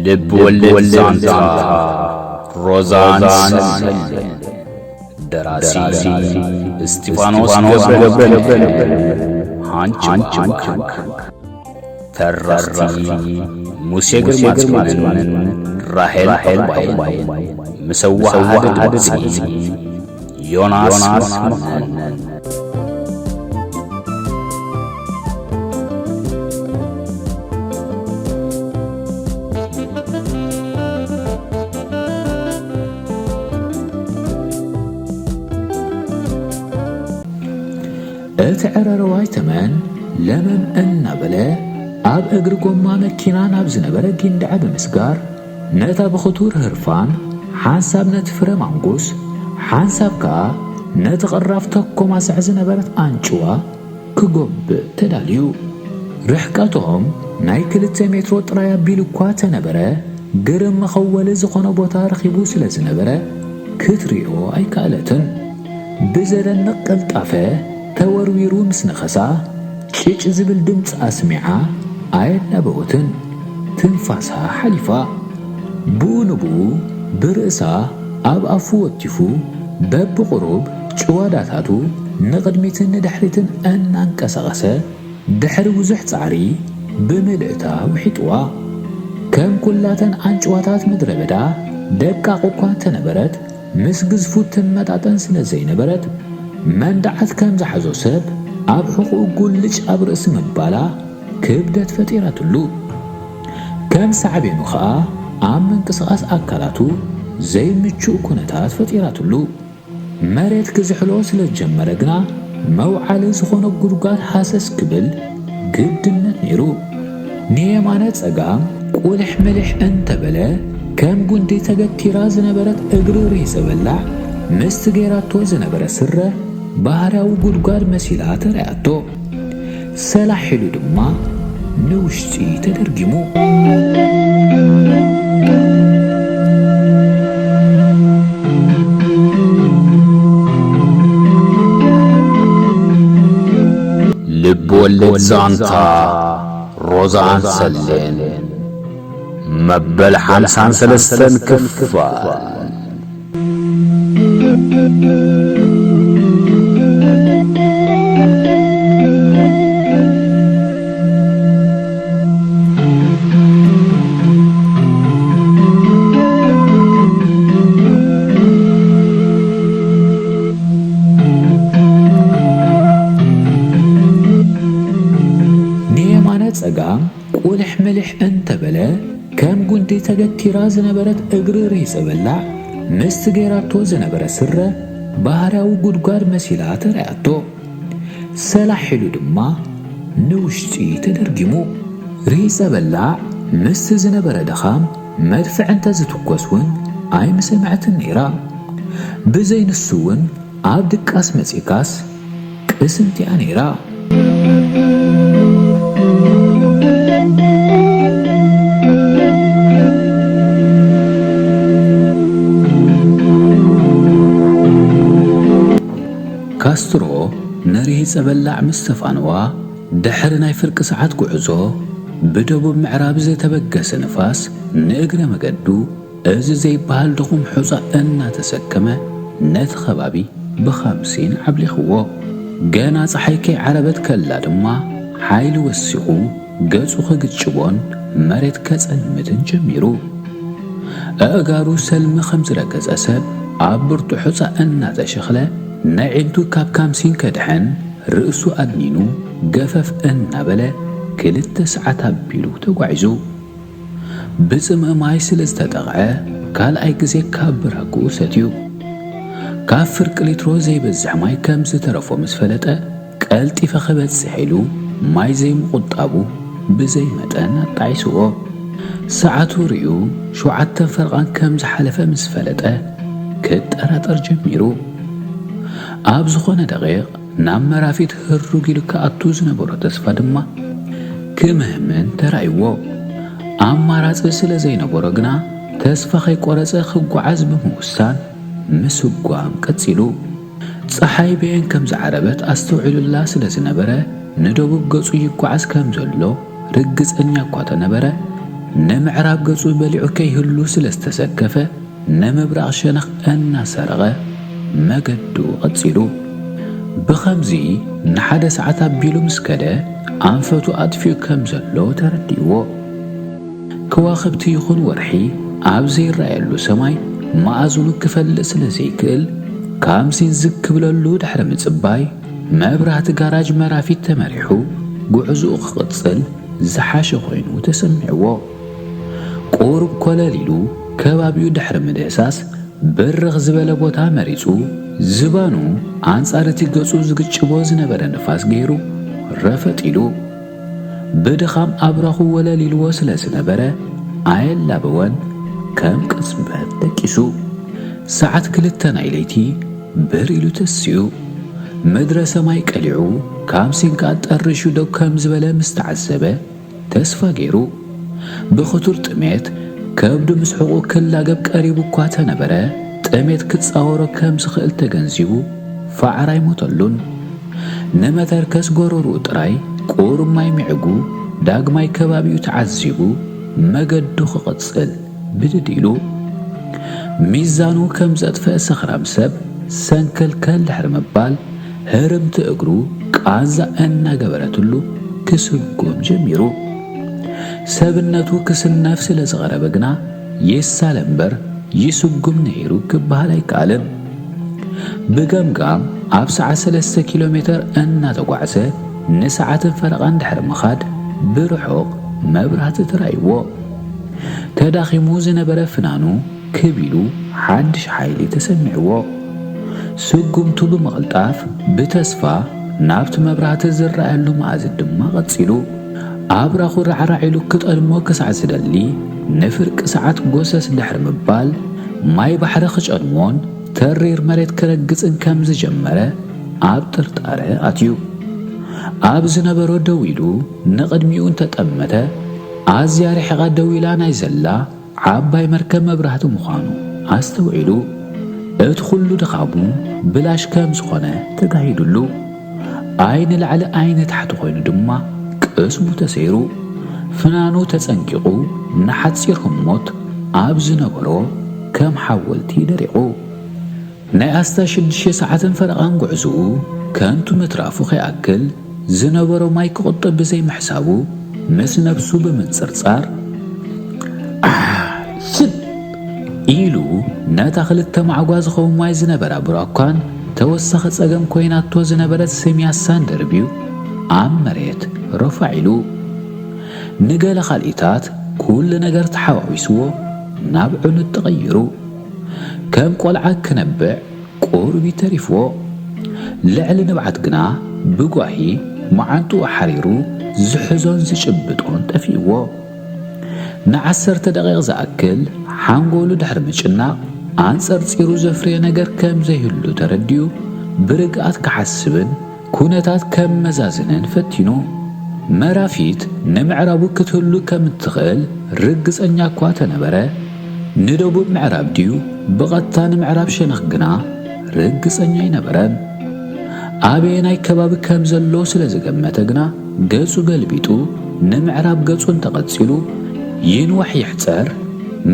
ልብ ወለድ ዛንታ ሮዛን ሰሌን። ደራሲ እስጢፋኖስ ገብረ፣ ሃንች ሃንች። ተረኽቲ ሙሴ ግርማጽዮንን ራሄል ባይን። ምስ ኣወሃህዳ ድምጺ ዮናስ መኮነን። እቲ ዕረርዋይ ተመን ለመም እናበለ፣ ኣብ እግሪ ጎማ መኪና ናብ ዝነበረ ጊንዳዕ ብምስጋር፣ ነታ ብኽቱር ህርፋን ሓንሳብ ነቲ ፍረ ማንጉስ፣ ሓንሳብ ከኣ ነቲ ቅራፍ ተኮማስዕ ዝነበረት ኣንጭዋ ክጎብእ ተዳልዩ። ርሕቀቶም ናይ ክልተ ሜትሮ ጥራይ ኣቢሉ እኳ ተነበረ፣ ግርም መኸወሊ ዝኾነ ቦታ ረኺቡ ስለ ዝነበረ፣ ክትሪኦ ኣይከኣለትን። ብዘደንቕ ቅልጣፈ ተወርዊሩ ምስ ነኸሳ፣ ጭጭ ዝብል ድምፂ ኣስሚዓ ኣየናበወትን። ትንፋሳ ሓሊፋ። ብኡ ንብኡ ብርእሳ ኣብ ኣፉ ወቲፉ፣ በብቕሩብ ጭዋዳታቱ ንቕድሚትን ንድሕሪትን እናንቀሳቐሰ፣ ድሕሪ ብዙሕ ጻዕሪ ብምልእታ ውሒጥዋ። ከም ኩላተን ኣንጭዋታት ምድረ በዳ ደቃቕ እኳ እንተነበረት፣ ምስ ግዝፉ ትመጣጠን ስለ ዘይነበረት፣ መንደዓት ከም ዝሓዞ ሰብ ኣብ ሕቖኡ ጉልጭ ኣብ ርእሲ ምባላ ክብደት ፈጢራትሉ። ከም ሳዕቤኑ ኸኣ ኣብ ምንቅስቓስ ኣካላቱ ዘይምቹእ ኩነታት ፈጢራትሉ። መሬት ክዝሕሎ ስለ ዝጀመረ ግና፣ መውዓሊ ዝኾነ ጉድጓድ ሃሰስ ክብል ግድነት ነይሩ። ንየማነ ጸጋም ቁልሕ ምልሕ እንተበለ፣ ከም ጉንዲ ተገቲራ ዝነበረት እግሪ ሬሰ በላዕ ምስቲ ገይራቶ ዝነበረ ስረ ባህርያዊ ጉድጓድ መሲላ ተራእያቶ። ሰላሕ ኢሉ ድማ ንውሽጢ ተደርጊሙ። ልብ ወለድ ዛንታ ሮዛን ሰሌን፣ መበል ሓምሳን ሰለስተን ክፋል። ንየማነ ጸጋም ቁልሕ ምልሕ እንተበለ፣ ከም ጉንዲ ተገቲራ ዝነበረት እግሪ ሬሰ በላዕ ምስቲ ገይራቶ ዝነበረ ስረ ባህርያዊ ጉድጓድ መሲላ ተራእያቶ። ሰላሕ ኢሉ ድማ ንውሽጢ ተደርጊሙ። ሬሰ በላዕ ምስቲ ዝነበረ ድኻም መድፍዕ እንተ ዝትኮስ እውን ኣይምሰምዐትን ነይራ። ብዘይ ንሱ እውን ኣብ ድቃስ መጺእካስ ቅስንቲኣ ነይራ። ካስትሮ ንሬሰ በላዕ ምስ ተፋነዋ፣ ድሕሪ ናይ ፍርቂ ሰዓት ጉዕዞ፣ ብደቡብ ምዕራብ ዝተበገሰ ንፋስ ንእግረ መገዱ እዚ ዘይበሃል ድኹም ሑጻ እናተሰከመ ነቲ ከባቢ ብኻምሲን ዓብሊኽዎ። ገና ጸሓይ ከይዓረበት ከላ ድማ ሓይሊ ወሲኹ ገጹ ክግጭቦን መሬት ከጸልምትን ጀሚሩ። ኣእጋሩ ሰልሚ ከም ዝረገጸ ሰብ ኣብ ብርቱዕ ሑጻ እናተሸኽለ ነዒንቱ ካብ ካምሲን ከድሕን ርእሱ ኣድኒኑ ገፈፍ እናበለ ክልተ ሰዓት ኣቢሉ ተጓዒዙ። ብጽምኢ ማይ ስለ ዝተጠቕዐ፣ ካልኣይ ግዜ ካብ ብራክኡ ሰትዩ። ካብ ፍርቂ ሊትሮ ዘይበዝሕ ማይ ከም ዝተረፎ ምስ ፈለጠ፣ ቀልጢፈ ክበጽሕ ኢሉ ማይ ዘይምቑጣቡ ብዘይ መጠን ኣጣዒስዎ። ሰዓቱ ርእዩ ሸውዓተን ፈረቓን ከም ዝሓለፈ ምስ ፈለጠ፣ ክጠራጠር ጀሚሩ። ኣብ ዝኾነ ደቂቕ፣ ናብ መራፊት ህሩግ ኢሉ ክኣቱ ዝነበሮ ተስፋ ድማ ክምህምን ተራእይዎ። ኣማራጺ ስለ ዘይነበሮ ግና፣ ተስፋ ከይቆረጸ ክጓዓዝ ብምውሳን ምስጓም ቀጺሉ። ጸሓይ በየን ከም ዝዓረበት ኣስተውዒሉላ ስለ ዝነበረ፣ ንደቡብ ገጹ ይጓዓዝ ከም ዘሎ ርግጸኛ እኳ ተነበረ፣ ንምዕራብ ገጹ በሊዑ ከይህሉ ስለ ዝተሰከፈ፣ ንምብራቕ ሸነኽ እናሰረቐ መገዱ ቐጺሉ። ብኸምዚ ንሓደ ሰዓት ኣቢሉ ምስ ከደ፣ ኣንፈቱ ኣጥፊኡ ከም ዘሎ ተረዲእዎ። ከዋኽብቲ ይኹን ወርሒ ኣብ ዘይረኣየሉ ሰማይ መኣዝኑ ክፈልጥ ስለ ዘይክእል፣ ካምሲን ዝግ ክብለሉ ድሕሪ ምጽባይ፣ መብራህቲ ጋራጅ መራፊት ተመሪሑ ጉዕዞኡ ክቕጽል ዝሓሸ ኮይኑ ተሰሚዕዎ። ቁሩብ ኮለል ኢሉ ከባቢኡ ድሕሪ ምድህሳስ፣ ብርኽ ዝበለ ቦታ መሪጹ፣ ዝባኑ ኣንጻር እቲ ገጹ ዝግጭቦ ዝነበረ ንፋስ ገይሩ ረፈጥ ኢሉ። ብድኻም ኣብራኹ ወለል ኢልዎ ስለ ዝነበረ፣ ኣየላበወን፣ ከም ቅጽበት ደቂሱ። ሰዓት ክልተ ናይ ለይቲ ብር ኢሉ ተሲኡ። ምድረ ሰማይ ቀሊዑ፣ ካምሲን ከኣ ጠሪሹ ደው ከም ዝበለ ምስ ተዓዘበ፣ ተስፋ ገይሩ። ብኽቱር ጥሜት ከብዱ ምስ ሕቑ ክላገብ ቀሪቡ እኳ ተነበረ፣ ጥሜት ክጻወሮ ከም ዝኽእል ተገንዚቡ፣ ፋዕር ኣይሞተሉን። ንመተርከስ ጎረርኡ ጥራይ ቁሩብ ማይ ምዒጉ፣ ዳግማይ ከባቢኡ ተዓዚቡ፣ መገዱ ክቕጽል ብድድ ኢሉ። ሚዛኑ ከም ዘጥፈአ ሰኽራም ሰብ ሰንከልከል ድሕሪ ምባል፣ ህርምቲ እግሩ ቃንዛ እናገበረትሉ ክስጉም ጀሚሩ። ሰብነቱ ክስነፍ ስለ ዝቐረበ ግና፣ ይሳለ እምበር ይስጉም ነይሩ ክበሃል ኣይከኣልን። ብገምጋም ኣብ ሰዓት ሰለስተ ኪሎ ሜተር እናተጓዕዘ፣ ንሰዓትን ፈረቓን ድሕሪ ምኻድ፣ ብርሑቕ መብራህቲ ተራእይዎ። ተዳኺሙ ዝነበረ ፍናኑ ክብ ኢሉ ሓድሽ ሓይሊ ተሰሚዕዎ። ስጉምቱ ብምቕልጣፍ ብተስፋ ናብቲ መብራህቲ ዝረኣየሉ መኣዝን ድማ ቀጺሉ። ኣብራኹ ራዕራዕ ኢሉ ክጠልሞ ክሳዕ ዝደሊ፣ ንፍርቂ ሰዓት ጎሰስ ድሕሪ ምባል፣ ማይ ባሕሪ ክጨንዎን ተሪር መሬት ክረግጽን ከም ዝጀመረ ኣብ ጥርጣረ ኣትዩ። ኣብ ዝነበሮ ደው ኢሉ ንቕድሚኡ እንተጠመተ፣ ኣዝያ ርሒቓ ደው ኢላ ናይ ዘላ ዓባይ መርከብ መብራህቲ ምዃኑ ኣስተውዒሉ። እቲ ኹሉ ድኻሙ ብላሽ ከም ዝኾነ ተጋሂዱሉ። ኣይ ንላዕሊ ኣይ ንታሕቲ ኮይኑ ድማ ቅስሙ ተሰይሩ። ፍናኑ ተጸንቂቑ፣ ንሓጺር ህሞት ኣብ ዝነበሮ ከም ሓወልቲ ደሪቑ። ናይ ኣስታት ሽዱሽተ ሰዓትን ፈረቓን ጉዕዞኡ ከንቱ ምትራፉ ከይኣክል፣ ዝነበሮ ማይ ክቑጥብ ብዘይምሕሳቡ፣ ምስ ነብሱ ብምንጽርጻር፣ "ኣህ፣ ሽት!" ኢሉ፣ ነታ ክልተ ማዕጓ ዝኸውን ማይ ዝነበራ ብራኳን ተወሳኺ ጸገም ኮይናቶ ዝነበረት ስምያሳን ደርብዩ፣ ኣብ መሬት ረፋዕ ኢሉ። ንገለ ካልኢታት፣ ኩሉ ነገር ተሓዋዊስዎ፣ ናብ ዑኑድ ተቐይሩ። ከም ቆልዓ ክነብዕ ቁሩብ ተሪፍዎ። ልዕሊ ንብዓት ግና ብጓሂ መዓንጥኡ ሓሪሩ ዝሕዞን ዝጭብጦን ጠፊእዎ። ንዓሰርተ ደቂቕ ዝኣክል ሓንጎሉ ድሕሪ ምጭናቕ፣ ኣንጸርጺሩ ዘፍርዮ ነገር ከም ዘይህሉ ተረዲኡ፣ ብርግኣት ክሓስብን ኩነታት ከመዛዝንን ፈቲኑ። መራፊት ንምዕራቡ ክትህሉ ከም እትኽእል ርግጸኛ እኳ ተነበረ፣ ንደቡብ ምዕራብ ድዩ ብቐጥታ ንምዕራብ ሸነኽ ግና ርግጸኛ ኣይነበረን። ኣበየናይ ከባቢ ከም ዘሎ ስለ ዝገመተ ግና፣ ገጹ ገልቢጡ ንምዕራብ ገጹ እንተቐጺሉ፣ ይንዋሕ ይሕጸር፣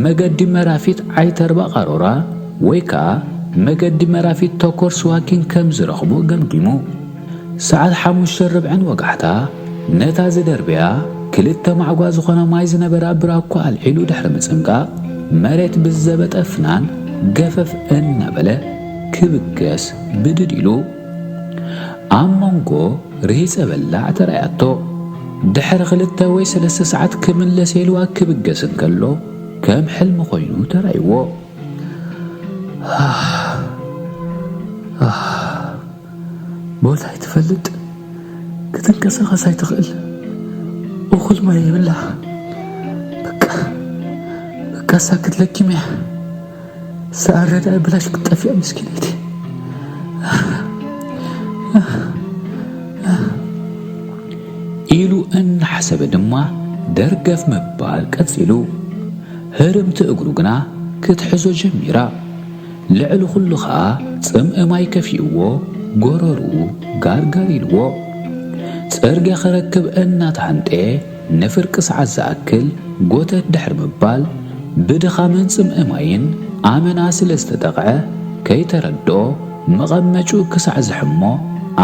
መገዲ መራፊት ዓይተርባ ቃሮራ ወይ ከኣ መገዲ መራፊት ተኮር ስዋኪን ከም ዝረኽቦ ገምጊሙ። ሰዓት ሓሙሽተ ርብዕን ወጋሕታ፣ ነታ ዝደርበያ ክልተ ማዕጓ ዝኾና ማይ ዝነበራ ብራኳ ኣልዒሉ ድሕሪ ምጽንቃቕ፣ መሬት ብዝዘበጠ ፍናን ገፈፍ እናበለ ክብገስ ብድድ ኢሉ። ኣብ መንጎ ርሂጸ በላዕ ተራእያቶ። ድሕሪ ክልተ ወይ ሰለስተ ሰዓት ክምለስ ኢልዋ ክብገስ እንከሎ፣ ከም ሕልሚ ኮይኑ ተራእይዎ። ቦታ ኣይትፈልጥ፣ ክትንቀሳቐስ ኣይትኽእል፣ እኹል ማይ የብላ። በቃ፣ በቃ ሳክት ለኪም እያ። ሰኣረዳ ብላሽ ክትጠፍያ ምስኪነይቲ። ኢሉ እናሓሰበ ድማ ደርገፍ ምባል ቀጺሉ። ህርምቲ እግሩ ግና ክትሕዞ ጀሚራ። ልዕሊ ኩሉ ኸኣ ጽምኢ ማይ ከፊእዎ፣ ጎረርኡ ጋርጋር ኢልዎ። ጽርግያ ክረክብ እናተሃንጠየ ንፍርቂ ሰዓት ዝኣክል ጎተት ድሕሪ ምባል፣ ብድኻምን ጽምእ ማይን ኣመና ስለ ዝተጠቕዐ፣ ከይተረድኦ መቐመጭኡ ክሳዕ ዝሕሞ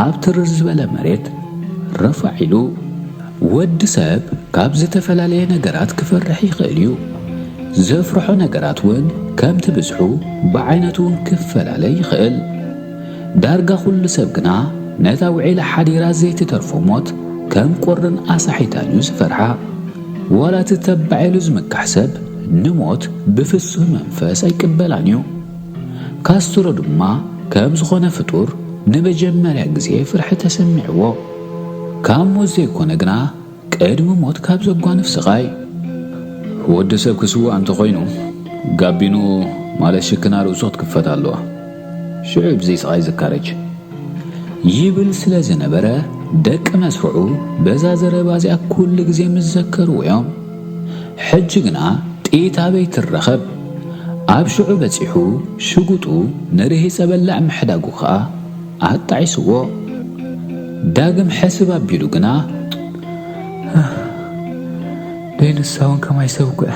ኣብ ትርር ዝበለ መሬት ረፋዕ ኢሉ። ወዲ ሰብ ካብ ዝተፈላለየ ነገራት ክፈርሕ ይኽእል እዩ። ዘፍርሖ ነገራት እውን ከምቲ ብዝሑ ብዓይነቱ እውን ክፈላለ ይኽእል። ዳርጋ ኩሉ ሰብ ግና ነታ ውዒላ ሓዲራ ዘይትተርፎ ሞት ከም ቁርን ኣሳሒታን እዩ ዝፈርሓ። ዋላ እቲ ተባዕ ኢሉ ዝምካሕ ሰብ ንሞት ብፍሱህ መንፈስ ኣይቅበላን እዩ። ካስትሮ ድማ ከም ዝኾነ ፍጡር ንመጀመርያ ግዜ ፍርሒ ተሰሚዕዎ። ካብ ሞት ዘይኮነ ግና ቅድሚ ሞት ካብ ዘጓንፍ ስቓይ። ወዲ ሰብ ክስዋእ እንተኾይኑ ጋቢኑ ማለት ሽክና ርእሱ ክትክፈት ኣለዋ። ሽዑ ብዘይ ስቓይ ዝካረጅ። ይብል ስለ ዝነበረ ደቂ መስፍዑ በዛ ዘረባ እዚኣ ኩሉ ግዜ ምስ ዘከርዎ እዮም። ሕጂ ግና ጥይት ኣበይ ትረኸብ? ኣብ ሽዑ በጺሑ ሽጉጡ ንርሂጸ በላዕ ምሕዳጉ ከኣ ኣጣዒስዎ። ዳግም ሕስብ ኣቢሉ ግና ደይ ንሳ እውን ከማይ ሰብ እኮ እያ።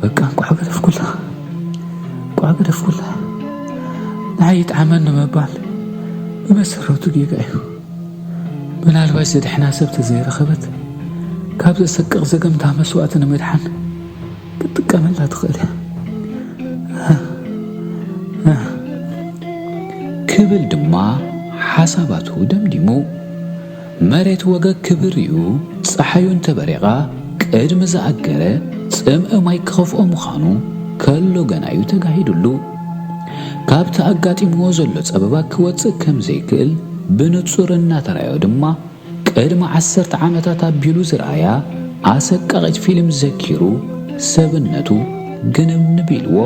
በቃ እንቋዕ ገደፍኩላ፣ እንቋዕ ገደፍኩላ። ንዓይ ይጥዓመኒ ምባል ብመሰረቱ ጌጋ እዩ። ምናልባሽ ዝድሕና ሰብ ተዘይረኸበት ካብ ዘሰቅቕ ዘገምታ መስዋእቲ ንምድሓን ክትጥቀመላ ትኽእል እያ። ክብል ድማ ሓሳባቱ ደምዲሙ። መሬት ወገግ ክብል ርእዩ ጸሓዩ እንተበሪቓ ቅድሚ ዝኣገረ ጽምኢ ማይ ክኸፍኦ ምዃኑ ከሎ ገና እዩ ተጋሂዱሉ። ካብቲ ኣጋጢምዎ ዘሎ ጸበባ ክወጽእ ከም ዘይክእል ብንጹር እናተራዮ ድማ ቅድሚ ዓሰርተ ዓመታት ኣቢሉ ዝረኣያ ኣሰቃቒት ፊልም ዘኪሩ ሰብነቱ ግንብንብ ኢልዎ።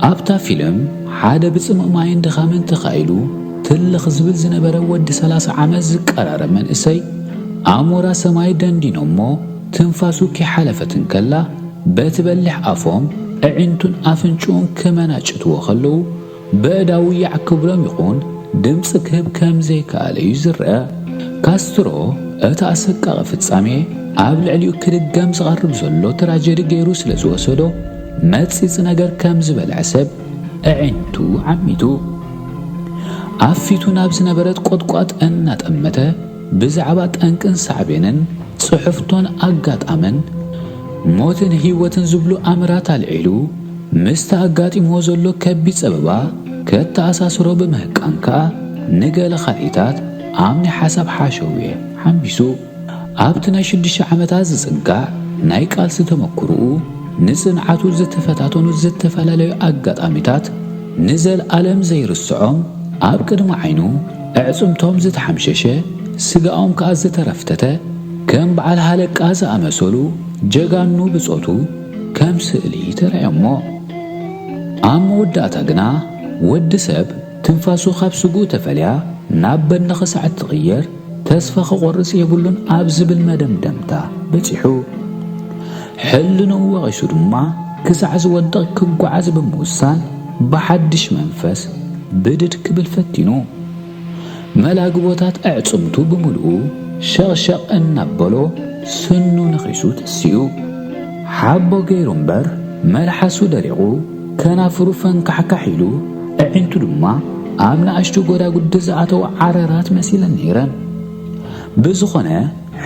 ኣብታ ፊልም ሓደ ብጽምእ ማይን ድኻምን ተኻኢሉ ትልኽ ዝብል ዝነበረ ወዲ ሰላሳ ዓመት ዝቀራረብ መንእሰይ ኣሞራ ሰማይ ደንዲኖሞ ትንፋሱ ከይሓለፈት እንከላ በቲ በሊሕ ኣፎም ኣዒንቱን ኣፍንጭኡን ክመናጭትዎ ከለዉ በእዳዉ ያዕ ክብሎም ይኹን ድምፂ ክህብ ከም ዘይከኣለ እዩ ዝረአ። ካስትሮ እቲ ኣሰቃቒ ፍጻሜ ኣብ ልዕሊኡ ክድገም ዝቐርብ ዘሎ ትራጀዲ ገይሩ ስለ ዝወሰዶ መጺጽ ነገር ከም ዝበልዐ ሰብ ኣዒንቱ ዓሚቱ ኣብ ፊቱ ናብ ዝነበረት ቆጥቋጥ እናጠመተ ብዛዕባ ጠንቅን ሳዕቤንን ጽሕፍቶን ኣጋጣምን ሞትን ህይወትን ዝብሉ ኣምራት ኣልዒሉ ምስቲ ኣጋጢምዎ ዘሎ ከቢድ ጸበባ ከተኣሳስሮ ብምህቃን ከኣ ንገለ ካልኢታት ኣብ ናይ ሓሳብ ሓሸውየ ሓምቢሱ። ኣብቲ ናይ ሽዱሽተ ዓመታት ዝጽጋዕ ናይ ቃልሲ ተመክሮኡ ንጽንዓቱ ዝተፈታተኑ ዝተፈላለዩ ኣጋጣሚታት ንዘልኣለም ዘይርስዖም ኣብ ቅድሚ ዓይኑ ኣዕጽምቶም ዝተሓምሸሸ ስጋኦም ከኣ ዝተረፍተተ ከም በዓል ሃለቃ ዝኣመሰሉ ጀጋኑ ብጾቱ ከም ስእሊ ተራእዮሞ። ኣብ መወዳእታ ግና ወዲ ሰብ ትንፋሱ ካብ ስግኡ ተፈልያ ናብ በኒ ክሳዕ እትቕየር ተስፋ ክቖርጽ የብሉን ኣብ ዝብል መደምደምታ በጺሑ። ሕልንኡ ወቒሱ ድማ ክሳዕ ዝወድቕ ክጓዓዝ ብምውሳን ብሓድሽ መንፈስ ብድድ ክብል ፈቲኑ። መላግቦታት ኣዕጽምቱ ብምልኡ ሸቕሸቕ እናበሎ ስኑ ነኺሱ ተሲኡ። ሓቦ ገይሩ እምበር መልሓሱ ደሪቑ ከናፍሩ ፈንካሕካሕ ኢሉ ኣዒንቱ ድማ ኣብ ንኣሽቱ ጎዳጉዲ ዝኣተዋ ዓረራት መሲለን ነይረን። ብዝኾነ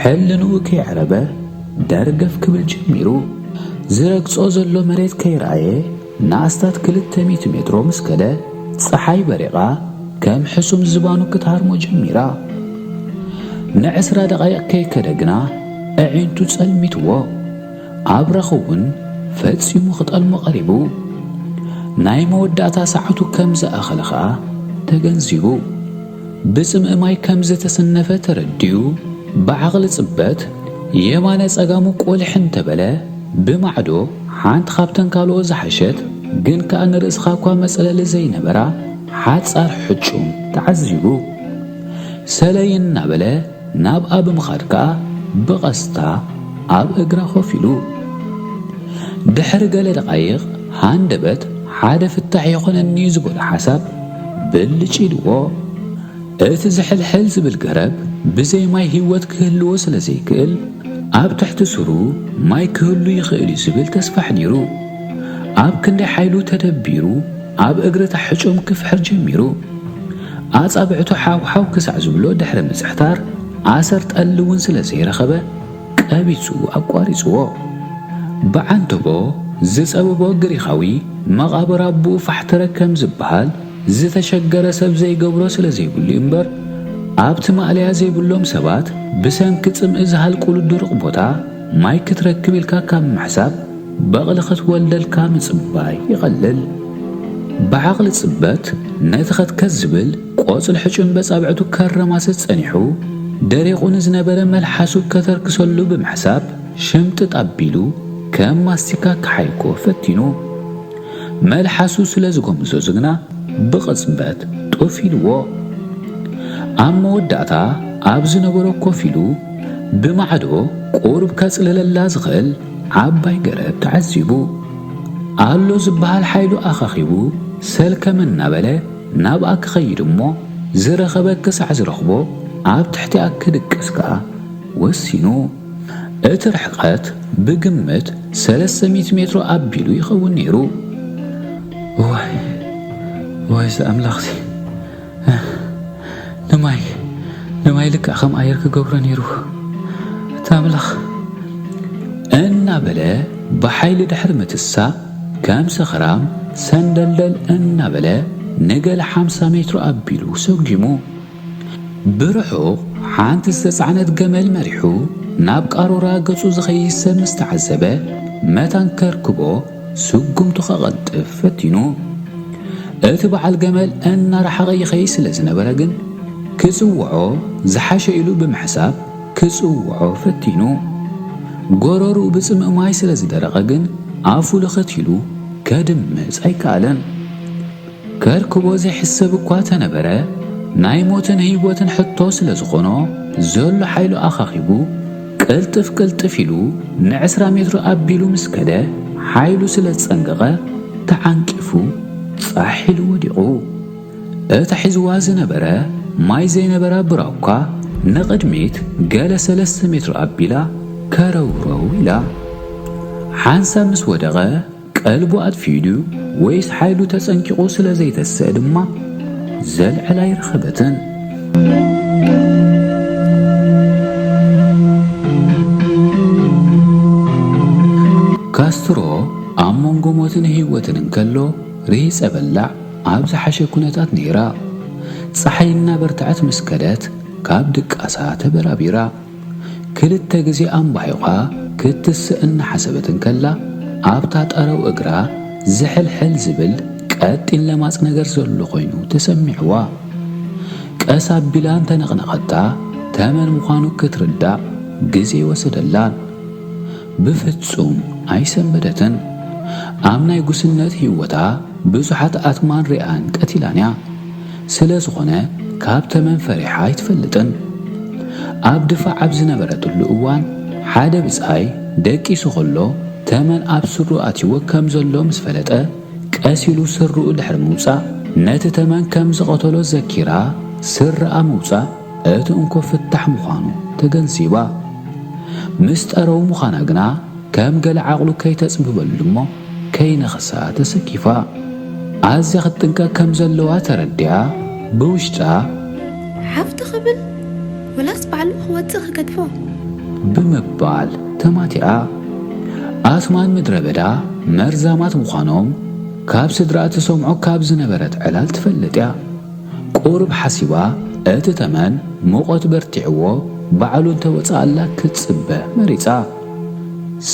ሕልንኡ ከየዕረበ ደርገፍ ክብል ጀሚሩ። ዝረግጾ ዘሎ መሬት ከይረኣየ ንኣስታት ክልተ ሚእቲ ሜትሮ ምስ ከደ ጸሓይ በሪቓ ከም ሕሱም ዝባኑ ክትሃርሞ ጀሚራ። ንዕስራ ደቓይቕ ከይከደ ግና ኣዒንቱ ጸልሚትዎ። ኣብራኽ እውን ፈጺሙ ክጠልሞ ቀሪቡ። ናይ መወዳእታ ሰዓቱ ከም ዝኣኸለ ኸኣ ተገንዚቡ። ብጽምኢ ማይ ከም ዝተሰነፈ ተረዲኡ ብዓቕሊ ጽበት የማነ ጸጋሙ ቆልሕ እንተበለ ብማዕዶ ሓንቲ ካብተን ካልኦ ዝሓሸት ግን ከኣ ንርእስኻ እኳ መጽለሊ ዘይነበራ ሓጻር ሕጩም ተዓዚቡ። ሰለይ እናበለ ናብኣ ብምኻድ ከኣ ብቐስታ ኣብ እግራ ኮፍ ኢሉ። ድሕሪ ገለ ደቓይቕ ሃንደበት ሓደ ፍታሕ ይኾነኒ ዝበሎ ሓሳብ ብልጭ ኢልዎ። እቲ ዝሕልሕል ዝብል ገረብ ብዘይ ማይ ህይወት ክህልዎ ስለ ዘይክእል፣ ኣብ ትሕቲ ስሩ ማይ ክህሉ ይኽእል እዩ ዝብል ተስፋ ኣሕዲሩ፣ ኣብ ክንደይ ሓይሉ ተደቢሩ ኣብ እግሪ እታ ሕጩም ክፍሕር ጀሚሩ። ኣጻብዕቱ ሓውሓው ክሳዕ ዝብሎ ድሕሪ ምጽሕታር፣ ኣሰር ጠሊ እውን ስለ ዘይረኸበ፣ ቀቢጹ ኣቋሪጽዎ። ብዓንተቦ ዝጸበቦ ግሪኻዊ መቓብር ኣቦኡ ፋሕተረ ከም ዝበሃል፣ ዝተሸገረ ሰብ ዘይገብሮ ስለ ዘይብሉ እምበር፣ ኣብቲ ማእለያ ዘይብሎም ሰባት ብሰንኪ ጽምኢ ዝሃልቁሉ ድሩቕ ቦታ ማይ ክትረክብ ኢልካ ካብ ምሕሳብ፣ በቕሊ ክትወልደልካ ምጽባይ ይቐልል። ብዓቕሊ ጽበት፣ ነቲ ኸትከት ዝብል ቆጽሊ ሕጩም በጻብዕቱ ከረማስስ ጸኒሑ፣ ደሪቑ ንዝነበረ መልሓሱ ከተርክሰሉ ብምሕሳብ፣ ሽምጥጥ ኣቢሉ ከም ማስቲካ ክሓይኮ ፈቲኑ። መልሓሱ ስለ ዝጎምዘዞ ግና ብቕጽበት ጡፍ ኢልዎ። ኣብ መወዳእታ ኣብ ዝነበሮ ኮፍ ኢሉ ብማዕዶ ቁሩብ ከጽልለላ ዝኽእል ዓባይ ገረብ ተዓዚቡ። ኣሎ ዝበሃል ሓይሉ ኣኻኺቡ ሰልከም እናበለ ናብኣ ክኸይድ እሞ ዝረኸበ ክሳዕ ዝረኽቦ ኣብ ትሕቲኣ ክድቅስ ከኣ ወሲኑ። እቲ ርሕቀት ብግምት ሰለስተ ሚእቲ ሜትሮ ኣቢሉ ይኸውን ነይሩ። እዋይ፣ እዋይ፣ እዚ ኣምላኽሲ፣ ንማይ፣ ንማይ ልክዕ ከም ኣየር ክገብሮ ነይሩ። እቲ ኣምላኽ እናበለ ብሓይሊ ድሕሪ ምትሳእ፣ ከም ሰኽራም ሰንደልደል እናበለ ንገለ ሓምሳ ሜትሮ ኣቢሉ ሰጒሙ። ብርሑቕ ሓንቲ ዝተጻዕነት ገመል መሪሑ ናብ ቃሮራ ገጹ ዝኸይድ ሰብ ምስ ተዓዘበ፣ መታን ከርክቦ ስጉምቱ ከቐልጥፍ ፈቲኑ። እቲ በዓል ገመል እናረሓቐ ይኸይድ ስለ ዝነበረ ግን፣ ክጽውዖ ዝሓሸ ኢሉ ብምሕሳብ ክጽውዖ ፈቲኑ። ጎረርኡ ብጽምኢ ማይ ስለ ዝደረቐ ግን፣ ኣፉ ልኽት ኢሉ ከድምጽ ኣይከኣለን። ከርክቦ ዘይሕሰብ እኳ ተነበረ፣ ናይ ሞትን ህይወትን ሕቶ ስለ ዝኾኖ፣ ዘሎ ሓይሉ ኣኻኺቡ፣ ቅልጥፍ ቅልጥፍ ኢሉ ንዕስራ ሜትሮ ኣቢሉ ምስ ከደ፣ ሓይሉ ስለ ዝጸንቀቐ፣ ተዓንቂፉ ጻሕ ኢሉ ወዲቑ። እታ ሒዝዋ ዝነበረ ማይ ዘይነበራ ብራኳ ንቕድሚት ገለ ሰለስተ ሜትሮ ኣቢላ ከረውረው ኢላ። ሓንሳብ ምስ ወደቐ ቀልቡ ኣጥፊኡ ድዩ ወይስ ሓይሉ ተጸንቂቑ ስለ ዘይተስእ ድማ ዘልዕል ኣይረኸበትን። ካስትሮ ኣብ መንጎ ሞትን ህይወትን እንከሎ ርሂጸ በላዕ ኣብ ዝሓሸ ኩነታት ነይራ። ጸሓይ እናበርትዐት ምስ ከደት ካብ ድቃሳ ተበራቢራ። ክልተ ግዜ ኣንባሒቋ ክትስእ እናሓሰበት እንከላ፣ ኣብታ ጠረው እግራ ዝሕልሕል ዝብል ቀጢን ለማጽ ነገር ዘሎ ኮይኑ ተሰሚዕዋ። ቀስ ኣቢላ እንተነቕነቐታ፣ ተመን ምዃኑ ክትርዳእ ግዜ ወሰደላን። ብፍጹም ኣይሰንበደትን። ኣብ ናይ ጉስነት ህይወታ ብዙሓት ኣትማን ሪኣን ቀቲላን እያ። ስለ ዝኾነ፣ ካብ ተመን ፈሪሓ ኣይትፈልጥን። ኣብ ድፋዕ ኣብ ዝነበረትሉ እዋን፣ ሓደ ብጻይ ደቂሱ ከሎ፣ ተመን ኣብ ስሩ ኣትይዎ ከም ዘሎ ምስ ፈለጠ፣ ቀስ ኢሉ ስርኡ ድሕሪ ምውጻእ፣ ነቲ ተመን ከም ዝቐተሎ ዘኪራ፣ ስርኣ ምውጻእ እቲ እንኮ ፍታሕ ምዃኑ ተገንዚባ። ምስ ጠረው ምዃና ግና፣ ከም ገለ ዓቕሉ ከይተጽብበሉ እሞ ከይነኽሳ ተሰኪፋ። ኣዝያ ክትጥንቀቕ ከም ዘለዋ ተረዲኣ፣ ብውሽጣ፣ "ሓፍ ትኽብል? ወላስ ባዕሉ ክወጽእ ክገድፎ?" ብምባል ተማቲኣ። ኣትማን ምድረ በዳ መርዛማት ምዃኖም ካብ ስድራ ትሰምዖ ካብ ዝነበረት ዕላል ትፈልጥ እያ። ቁሩብ ሓሲባ፣ እቲ ተመን ሙቐት በርቲዕዎ ባዕሉ እንተወጽኣላ ክትጽበ መሪጻ።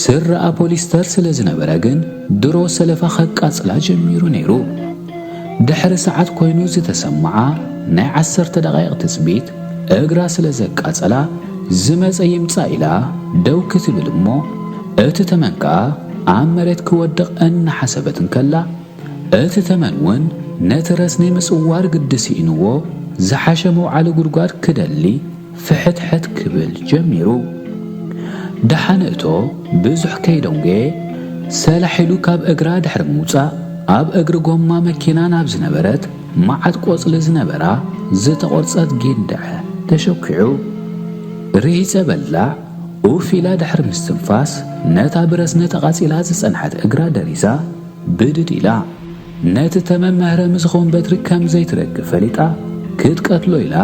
ስረኣ ፖሊስተር ስለ ዝነበረ ግን ድሮ ሰለፋ ከቃጽላ ጀሚሩ ነይሩ። ድሕሪ ሰዓት ኮይኑ ዝተሰምዓ ናይ ዓሰርተ ደቓይቕ ትጽቢት እግራ ስለ ዘቃጸላ፣ ዝመጸ ይምጻእ ኢላ ደው ክትብል እሞ፣ እቲ ተመን ከኣ ኣብ መሬት ክወድቕ እናሓሰበት እንከላ፣ እቲ ተመን እውን ነቲ ረስኒ ምጽዋር ግዲ ስኢንዎ፣ ዝሓሸ መውዓሊ ጉድጓድ ክደሊ ፍሕትሕት ክብል ጀሚሩ። ደሓን እቶ ብዙሕ ከይደንጎየ፣ ሰላሕ ኢሉ ካብ እግራ ድሕሪ ምውጻእ፣ ኣብ እግሪ ጎማ መኪና ናብ ዝነበረት መዓት ቆጽሊ ዝነበራ ዝተቖርጸት ጊንዳዕ ተሸኪዑ። ርሂጸ በላዕ ኡፍ ኢላ ድሕሪ ምስትንፋስ፣ ነታ ብረስኒ ተቓጺላ ዝጸንሐት እግራ ደሪሳ፣ ብድድ ኢላ። ነቲ ተመን መህረሚ ዝኸውን በትሪ ከም ዘይትረክብ ፈሊጣ፣ ክትቀትሎ ኢላ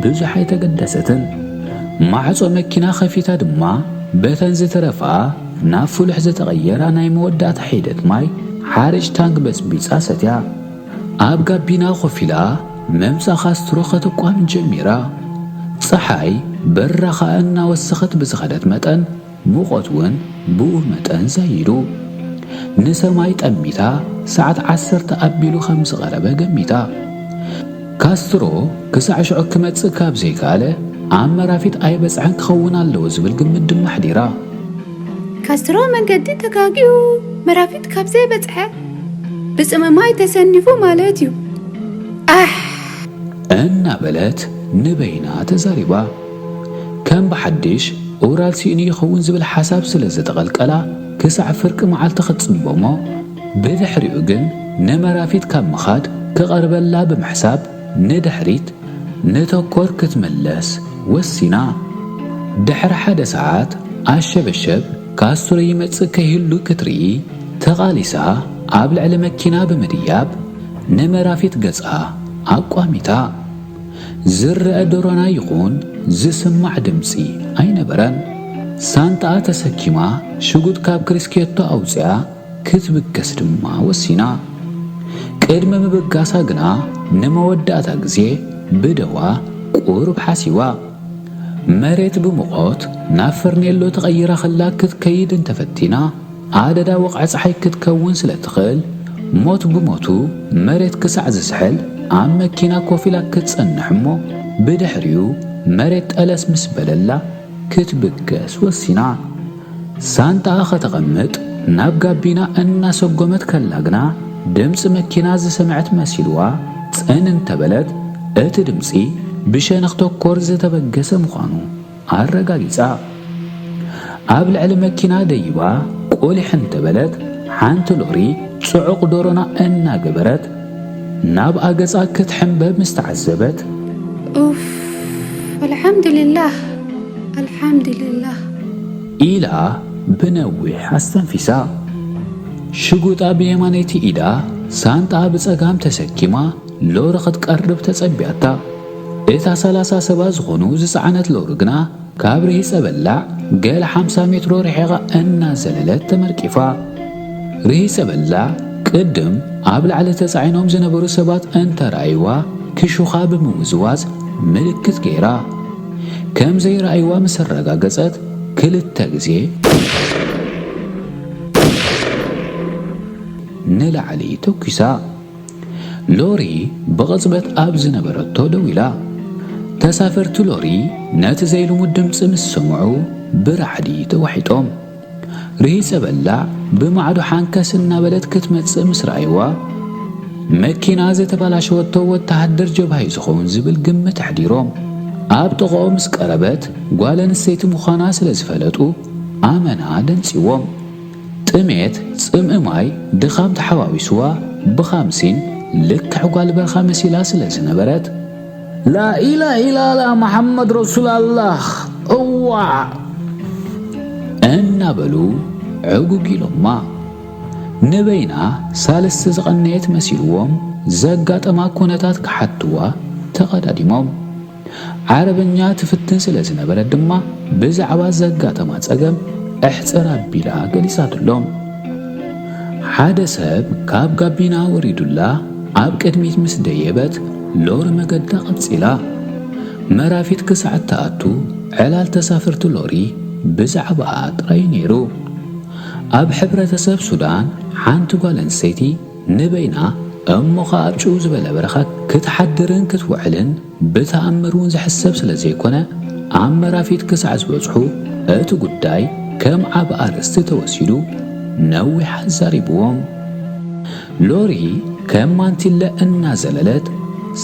ብዙሕ ኣይተገደሰትን። ማዕጾ መኪና ከፊታ ድማ፣ በተን ዝተረፋ ናብ ፍሉሕ ዝተቐየራ ናይ መወዳእታ ሒደት ማይ ሓርጭ ታንክ በጽቢጻ ሰትያ። ኣብ ጋቢና ኮፍ ኢላ መምጻ ካስትሮ ከተቋምን ጀሚራ። ጸሓይ በራኻ እናወሰኸት ብዝኸደት መጠን፣ ሙቐት እውን ብኡ መጠን ዘይዱ። ንሰማይ ጠሚታ፣ ሰዓት ዓሰርተ ኣቢሉ ከም ዝቐረበ ገሚታ። ካስትሮ ክሳዕ ሽዑ ክመጽእ ካብ ዘይከኣለ፣ ኣብ መራፊት ኣይበጽሐን ክኸውን ኣለዎ ዝብል ግምት ድማ ኣሕዲራ። ካስትሮ መንገዲ ተጋጊኡ፣ መራፊት ካብ ዘይበጽሐ፣ ብጽምማይ ተሰኒፉ ማለት እዩ። ኣሕ! እናበለት ንበይና ተዛሪባ። ከም ብሓድሽ ኡራል ስኢኑ ይኸውን ዝብል ሓሳብ ስለ ዝተቐልቀላ፣ ክሳዕ ፍርቂ መዓልቲ ክትጽምቦ እሞ፣ ብድሕሪኡ ግን ንመራፊት ካብ ምኻድ ክቐርበላ ብምሕሳብ፣ ንድሕሪት ንተኮር ክትምለስ ወሲና። ድሕሪ ሓደ ሰዓት ኣሸበሸብ ካስትሮ ይመጽእ ከይህሉ ክትርኢ፣ ተቓሊሳ ኣብ ልዕሊ መኪና ብምድያብ፣ ንመራፊት ገጻ ኣቋሚታ። ዝረአ ዶሮና ይኹን ዝስማዕ ድምጺ ኣይነበረን። ሳንጣኣ ተሰኪማ፣ ሽጉጥ ካብ ክሪስኬቶ ኣውጺኣ፣ ክትብገስ ድማ ወሲና። ቅድሚ ምብጋሳ ግና፣ ንመወዳእታ ግዜ ብደዋ ቁሩብ ሓሲዋ። መሬት ብሙቐት ናብ ፈርኔሎ ተቐይራ ከላ ክትከይድ እንተፈቲና፣ ኣደዳ ወቕዒ ጸሓይ ክትከውን ስለ ትኽእል፣ ሞት ብሞቱ መሬት ክሳዕ ዝስሕል ኣብ መኪና ኮፍ ኢላ ክትጸንሕ እሞ፣ ብድሕሪኡ መሬት ጠለስ ምስ በለላ ክትብገስ ወሲና። ሳንጣኣ ከተቐምጥ ናብ ጋቢና እናሰጎመት ከላ ግና፣ ድምጺ መኪና ዝሰምዐት መሲልዋ ጽን እንተበለት፣ እቲ ድምጺ ብሸነኽ ተኮር ዝተበገሰ ምዃኑ ኣረጋጊጻ። ኣብ ልዕሊ መኪና ደይባ ቁሊሕ እንተበለት፣ ሓንቲ ሎሪ ጽዑቕ ዶሮና እናገበረት ናብኣ ገጻ ክትሕንበብ ምስ ተዓዘበት፣ ኡፍ፣ ኣልሓምዱሊላህ፣ ኣልሓምዱሊላህ። ኢላ ብነዊሕ ኣስተንፊሳ። ሽጉጣ ብየማነይቲ ኢዳ፣ ሳንጣኣ ብጸጋም ተሰኪማ ሎሪ ክትቀርብ ተጸቢያታ። እታ ሰላሳ ሰባት ዝኾኑ ዝጸዓነት ሎሪ ግና ካብ ርሂጸ በላዕ ገለ ሓምሳ ሜትሮ ርሒቓ እናዘለለት ተመርቂፋ። ርሂጸ በላዕ ቅድም ኣብ ላዕሊ ተጻዒኖም ዝነበሩ ሰባት እንተረኣይዋ ክሹኻ ብምውዝዋዝ ምልክት ገይራ። ከም ዘይረኣይዋ ምስ ኣረጋገጸት ክልተ ግዜ ንላዕሊ ተኲሳ። ሎሪ ብቕጽበት ኣብ ዝነበረቶ ደው ኢላ። ተሳፈርቲ ሎሪ ነቲ ዘይልሙድ ድምጺ ምስ ሰምዑ ብራዕዲ ተዋሒጦም። ርሂጸ በላዕ ብማዕዶ ሓንከስ እናበለት ክትመጽእ ምስ ረኣይዋ፣ መኪና ዝተበላሸወቶ ወተሃደር ጀብሃ እዩ ዝኸውን ዝብል ግምት ኣሕዲሮም። ኣብ ጥቕኦም ምስ ቀረበት ጓል ኣንስተይቲ ምዃና ስለ ዝፈለጡ ኣመና ደንጺዎም። ጥሜት፣ ጽምኢ ማይ፣ ድኻም ተሓዋዊስዋ ብኻምሲን ልክዕ ጓል በርኻ መሲላ ስለ ዝነበረት፣ ላኢላህ ኢላላ መሓመድ ረሱላላህ እዋዕ እናበሉ ዕጉግ ኢሎማ። ንበይና ሳልስቲ ዝቐነየት መሲልዎም ዘጋጠማ ኩነታት ክሓትዋ ተቐዳዲሞም። ዓረብኛ ትፍትን ስለ ዝነበረት ድማ ብዛዕባ ዘጋጠማ ጸገም ኣሕጽር ኣቢላ ገሊጻትሎም። ሓደ ሰብ ካብ ጋቢና ወሪዱላ ኣብ ቅድሚት ምስ ደየበት ሎሪ መገዳ ቀጺላ። መራፊት ክሳዕ እትኣቱ ዕላል ተሳፈርቲ ሎሪ ብዛዕባኣ ጥራይ እዩ ነይሩ። ኣብ ሕብረተሰብ ሱዳን ሓንቲ ጓል ኣንስተይቲ ንበይና እሞ ኸኣ ኣብ ጭው ዝበለ በረኻ ክትሓድርን ክትውዕልን ብተኣምር እውን ዝሕሰብ ስለ ዘይኮነ፣ ኣብ መራፊት ክሳዕ ዝበጽሑ እቲ ጉዳይ ከም ዓቢ ኣርእስቲ ተወሲዱ ነዊሕ ኣዛሪብዎም። ሎሪ ከም ማንቲለ እናዘለለት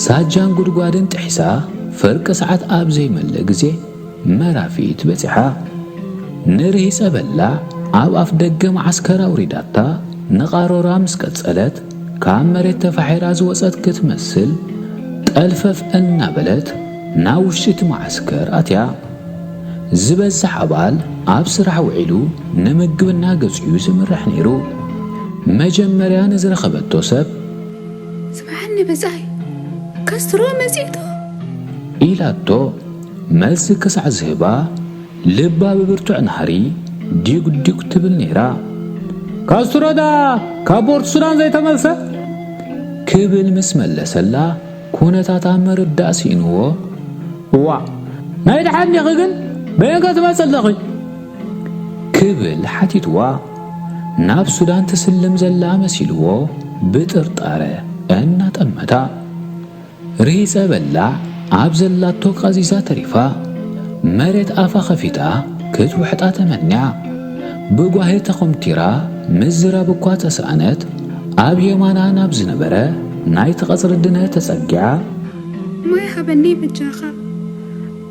ሳጃን ጉድጓድን ጥሒሳ ፍርቂ ሰዓት ኣብ ዘይመልእ ግዜ መራፊት በጺሓ። ንርሂጸ በላዕ ኣብ ኣፍ ደገ መዓስከር ኣውሪዳታ ንቓሮራ ምስ ቀጸለት፣ ካብ መሬት ተፋሒራ ዝወጸት ክትመስል፣ ጠልፈፍ እናበለት ናብ ውሽጢ እቲ መዓስከር ኣትያ። ዝበዝሕ ኣባል ኣብ ስራሕ ውዒሉ ንምግብና ገጹ እዩ ዝምራሕ ነይሩ። መጀመርያ ንዝረኸበቶ ሰብ ስምዓኒ ብጻይ፣ ካስትሮ መጺእቶ ኢላቶ መልሲ ክሳዕ ዝህባ ልባ ብብርቱዕ ናህሪ ዲጉዲጉ ትብል ነይራ። ካስትሮዳ ካብ ፖርት ሱዳን ዘይተመልሰ ክብል ምስ መለሰላ ኩነታታ ምርዳእ ስኢንዎ። እዋ ናይ ደሓን ዲኺ ግን በየን ከ ትመጽእ ኣለኺ? ክብል ሓቲትዋ ናብ ሱዳን ትስልም ዘላ መሲልዎ ብጥርጣረ እናጠመታ ርሂጸ በላዕ ኣብ ዘላቶ ቃዚዛ ተሪፋ መሬት ኣፋ ከፊታ ክትውሕጣ ተመንያ። ብጓሂ ተኾምቲራ ምዝራብ እኳ ተሰኣነት ኣብ የማና ናብ ዝነበረ ናይቲ ቐጽሪ ድነ ተጸጊዓ ማይ ሃበኒ በጃኻ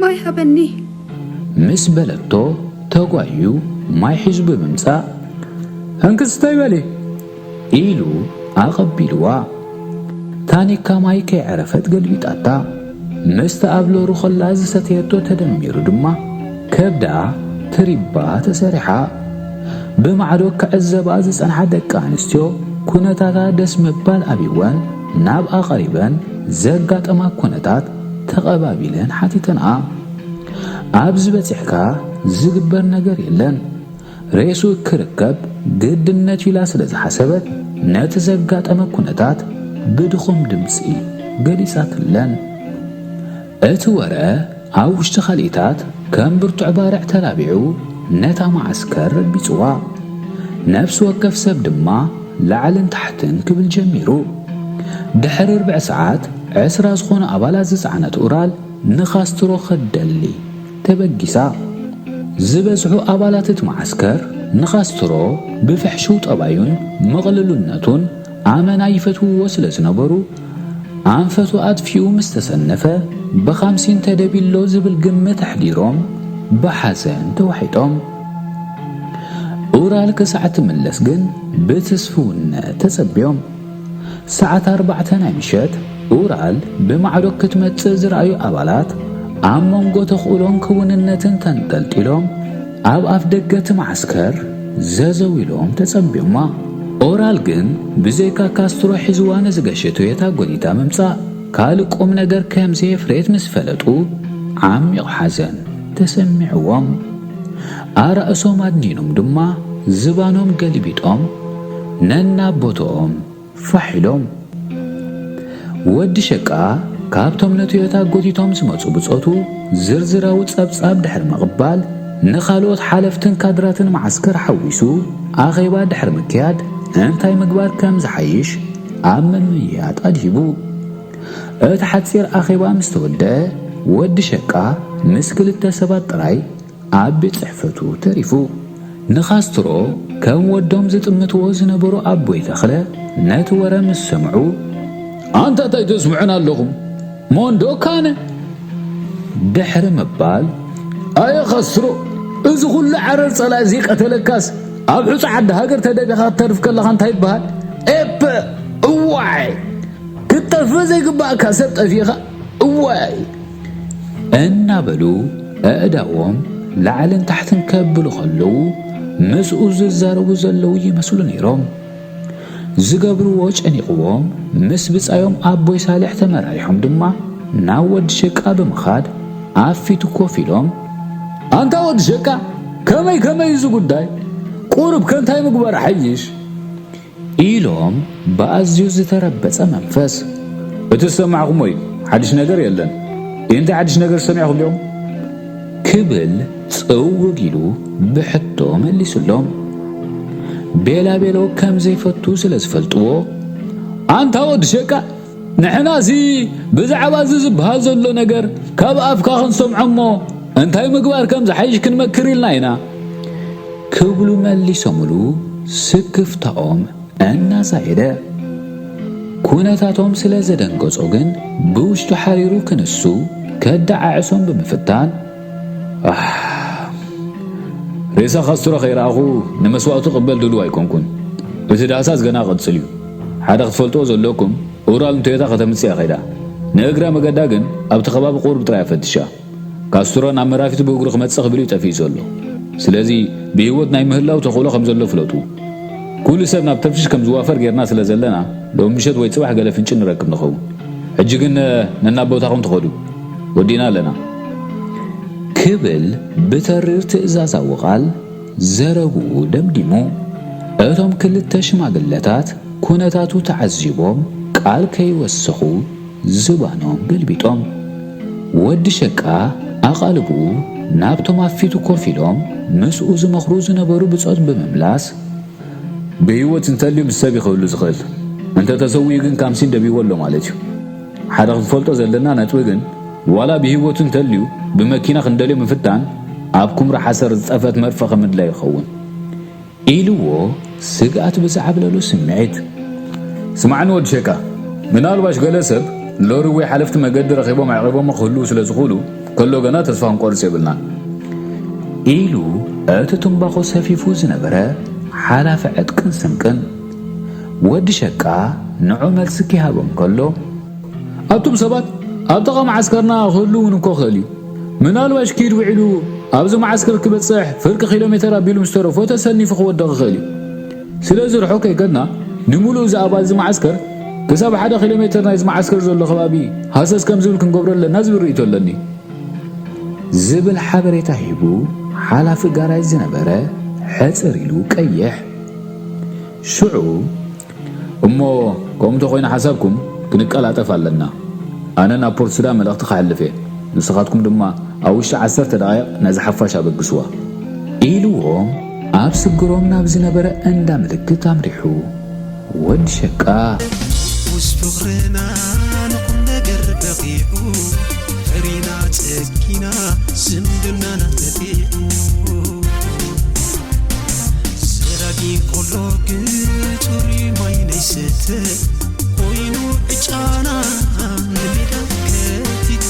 ማይ ሃበኒ ምስ በለቶ ተጓዩ ማይ ሒዙ ብምምጻእ እንክስተይ በሊ ኢሉ ኣቐቢልዋ። ታኒካ ማይ ከይዐረፈት ገልቢጣታ። መስተ ኣብ ሎሩ ከላ ዝሰተየቶ ተደሚሩ ድማ ከብዳ ትሪባ ተሰሪሓ። ብማዕዶ ክዕዘባ ዝጸንሓ ደቂ ኣንስትዮ ኩነታታ ደስ ምባል ኣብይወን ናብኣ ቀሪበን ዘጋጠማ ኩነታት ተቐባቢለን ሓቲተንኣ። ኣብዚ በጺሕካ ዝግበር ነገር የለን። ሬሱ ክርከብ ግድነት ኢላ ስለ ዝሓሰበት ነቲ ዘጋጠመ ኩነታት ብድኹም ድምጺ ገሊጻትለን። እቲ ወረ ኣብ ውሽጢ ካልኢታት ከም ብርቱዕ ባርዕ ተላቢዑ ነታ መዓስከር ረቢጽዋ። ነፍሲ ወከፍ ሰብ ድማ ላዕልን ታሕትን ክብል ጀሚሩ። ድሕሪ ርብዕ ሰዓት ዕስራ ዝኾኑ ኣባላት ዝጸዓነት ኡራል ንኻስትሮ ከደሊ ተበጊሳ። ዝበዝሑ ኣባላት እቲ መዓስከር ንኻስትሮ ብፍሕሹው ጠባዩን ምቕልሉነቱን ኣመና ይፈትውዎ ስለ ዝነበሩ ኣንፈቱ ኣጥፊኡ ምስ ተሰነፈ ብኻምሲን ተደቢሎ ዝብል ግምት ኣሕዲሮም ብሓዘን ተዋሒጦም። ኡራል ክሳዕ ትምለስ ግን ብትስፍውነት ተጸብዮም። ሰዓት ኣርባዕተ ናይ ምሸት ኡራል ብማዕዶ ክትመጽእ ዝረኣዩ ኣባላት ኣብ መንጎ ተኽእሎን ክውንነትን ተንጠልጢሎም ኣብ ኣፍ ደገ እቲ መዓስከር ዘዘው ኢሎም ተጸብዮማ። ኦራል ግን ብዘይካ ካስትሮ ሒዝዋ ንዝገሸ ቶዮታ ጎኒታ ምምጻእ ካልእ ቁም ነገር ከም ዘየፍረየት ምስ ፈለጡ ዓሚቕ ሓዘን ተሰሚዕዎም። ኣራእሶም ኣድኒኖም ድማ ዝባኖም ገልቢጦም ነናብ ቦትኦም ፋሕ ኢሎም። ወዲ ሸቃ ካብቶም ንቶዮታ ጎቲቶም ዝመጹ ብጾቱ ዝርዝራዊ ጸብጻብ ድሕሪ ምቕባል ንኻልኦት ሓለፍትን ካድራትን መዓስከር ሓዊሱ ኣኼባ ድሕሪ ምክያድ እንታይ ምግባር ከም ዝሓይሽ ኣብ ምምይያጥ ኣድሂቡ። እቲ ሓጺር ኣኼባ ምስ ተወደአ ወዲ ሸቃ ምስ ክልተ ሰባት ጥራይ ኣብ ቤት ጽሕፈቱ ተሪፉ። ንኻስትሮ ከም ወዶም ዝጥምትዎ ዝነበሩ ኣቦይ ተኽለ ነቲ ወረ ምስ ሰምዑ ኣንታ እንታይ ተስምዑን ኣለኹም ሞንዶ ካነ ድሕሪ ምባል ኣየ ኻስትሮ እዚ ኩሉ ዓረር ጸላኢ ዘይቀተለካስ ኣብ ሑጻ ዓዲ ሃገር ተደቢኻ ክትተርፍ ከለኻ እንታይ ይበሃል ኤፐ እዋይ ክትጠፍእ ዘይግባእካ ሰብ ጠፊእኻ እዋይ እናበሉ ኣእዳዎም ላዕልን ታሕትን ከብሉ ከለዉ ምስኡ ዝዛረቡ ዘለዉ ይመስሉ ነይሮም። ዝገብርዎ ጨኒቕዎም ምስ ብጻዮም ኣቦይ ሳልሕ ተመራሪሖም ድማ ናብ ወዲ ሸቃ ብምኻድ ኣብ ፊቱ ኮፍ ኢሎም ኣንታ ወዲ ሸቃ ከመይ ከመይ እዚ ጉዳይ ቁሩብ ከንታይ ምግባር ሓይሽ ኢሎም ብኣዝዩ ዝተረበጸ መንፈስ እቲ ዝሰማዕኹሞ እዩ ሓድሽ ነገር የለን እንታይ ሓድሽ ነገር ዝሰሚዕኹም ዲኹም ክብል ጽውግ ኢሉ ብሕቶ መሊሱሎም ቤላቤሎ ከም ዘይፈቱ ስለ ዝፈልጥዎ ኣንታ ወዲ ሸቃ ንሕናሲ ብዛዕባ እዚ ዝበሃል ዘሎ ነገር ካብ ኣፍካ ክንሰምዖ እሞ እንታይ ምግባር ከም ዝሓይሽ ክንመክር ኢልና ኢና ክብሉ መሊሶምሉ ስክፍታኦም እናዛየደ ኩነታቶም ስለ ዘደንገጾ ግን ብውሽጡ ሓሪሩ ክንሱ ከደዓዕሶም ብምፍታን ኣህ፣ ሬሳ ካስትሮ ከይረኣኹ ንመስዋእቱ ቅበል ድሉው ኣይኮንኩን። እቲ ዳህሳስ ገና ክቕጽል እዩ። ሓደ ክትፈልጥዎ ዘለኩም ኡራል ንቶዮታ ከተምጽእ እያ ከይዳ። ንእግረ መገዳ ግን ኣብቲ ከባቢ ቁሩብ ጥራይ ኣፈትሻ። ካስትሮ ናብ መራፊት ብእግሩ ክመጽእ ክብል እዩ ጠፊኡ ዘሎ። ስለዚ ብህይወት ናይ ምህላው ተኽእሎ ከም ዘሎ ፍለጡ። ኩሉ ሰብ ናብ ተፍትሽ ከም ዝዋፈር ጌርና ስለ ዘለና፣ ሎም ምሸት ወይ ጽባሕ ገለ ፍንጭ ንረክብ ንኸውን። ሕጂ ግን ነናብ ቦታኹም ትኸዱ። ወዲና ኣለና። ክብል ብተሪር ትእዛዛዊ ቃል ዘረብኡ ደምዲሙ። እቶም ክልተ ሽማግለታት ኩነታቱ ተዓዚቦም ቃል ከይወሰኹ ዝባኖም ገልቢጦም። ወዲ ሸቃ ኣቓልብኡ ናብቶም ኣብ ፊቱ ኮፍ ኢሎም ምስኡ ዝመኽሩ ዝነበሩ ብጾት ብምምላስ፣ ብህይወት እንተልዩ ምስ ሰብ ይኽህሉ ዝኽእል፣ እንተ ተሰዊኡ ግን ካምሲን ደቢዎ ኣሎ ማለት እዩ። ሓደ ክትፈልጦ ዘለና ነጥቢ ግን፣ ዋላ ብህይወቱ እንተልዩ ብመኪና ክንደልዮ ምፍታን ኣብ ኩምራ ሓሰር ዝጠፍአት መርፍእ ከም ምድላይ ይኸውን። ኢልዎ ስግኣት ብዝዓብለሉ ስምዒት። ስማዕኒ ወዲ ሸቃ፣ ምናልባሽ ገለ ሰብ ሎሪ ወይ ሓለፍቲ መገዲ ረኺቦም ኣዕቒቦሞ ክህልዉ ስለ ዝኽእሉ፣ ከሎ ገና ተስፋ ክንቆርጽ የብልናን። ኢሉ እቲ ትምባኾ ሰፊፉ ዝነበረ ሓላፊ ዕጥቅን ስንቅን። ወዲ ሸቃ ንዑ መልሲ ኪሃቦም ከሎ፣ ኣቱም ሰባት ኣብ ጥቓ መዓስከርና ክህሉ እውን እኮ ክእል እዩ። ምናልባሽ ኪድ ውዒሉ ኣብዚ መዓስከር ክበጽሕ ፍርቂ ኪሎ ሜተር ኣቢሉ ምስ ተረፎ ተሰኒፉ ክወድቕ ይኽእል እዩ። ስለዚ ርሑቕ ከይከድና ንምሉእ እዚ ኣባል እዚ መዓስከር ክሳብ ሓደ ኪሎ ሜተር ናይዚ መዓስከር ዘሎ ከባቢ ሃሰስ ከም ዝብል ክንገብሮ ኣለና ዝብል ርእይቶ ኣለኒ። ዝብል ሓበሬታ ሂቡ ሓላፊ ጋራጅ ዝነበረ ሕጽር ኢሉ ቀይሕ። ሽዑ እሞ ከምኡ እንተኾይኑ ሓሳብኩም ክንቀላጠፍ ኣለና። ኣነ ናብ ፖርት ሱዳን መልእኽቲ ክሓልፍ እየ። ንስኻትኩም ድማ ኣብ ውሽጢ ዓሰርተ ደቓይቕ ነዚ ሓፋሽ ኣበግስዋ። ኢልዎም ኣብ ስግሮም ናብ ዝነበረ እንዳ ምልክት ኣምሪሑ። ወዲ ሸቃ ውስ ፍቕርና ንኹን ነገር በቒዑ፣ ፈሪና ጸጊና ዝምድናና ተጢዑ። ሰራጊ ቆሎ ግን ጽሩይ ማይ ናይ ስተ ኮይኑ ዕጫና ንሜዳ ከቲተ።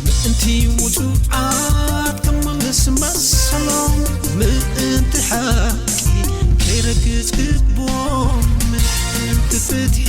ምእንቲ ውጹዓት ክምለስ መሰሎም፣ ምእንቲ ሓቂ ከይረግጽ ግቦም፣ ምእንቲ ፍትሒ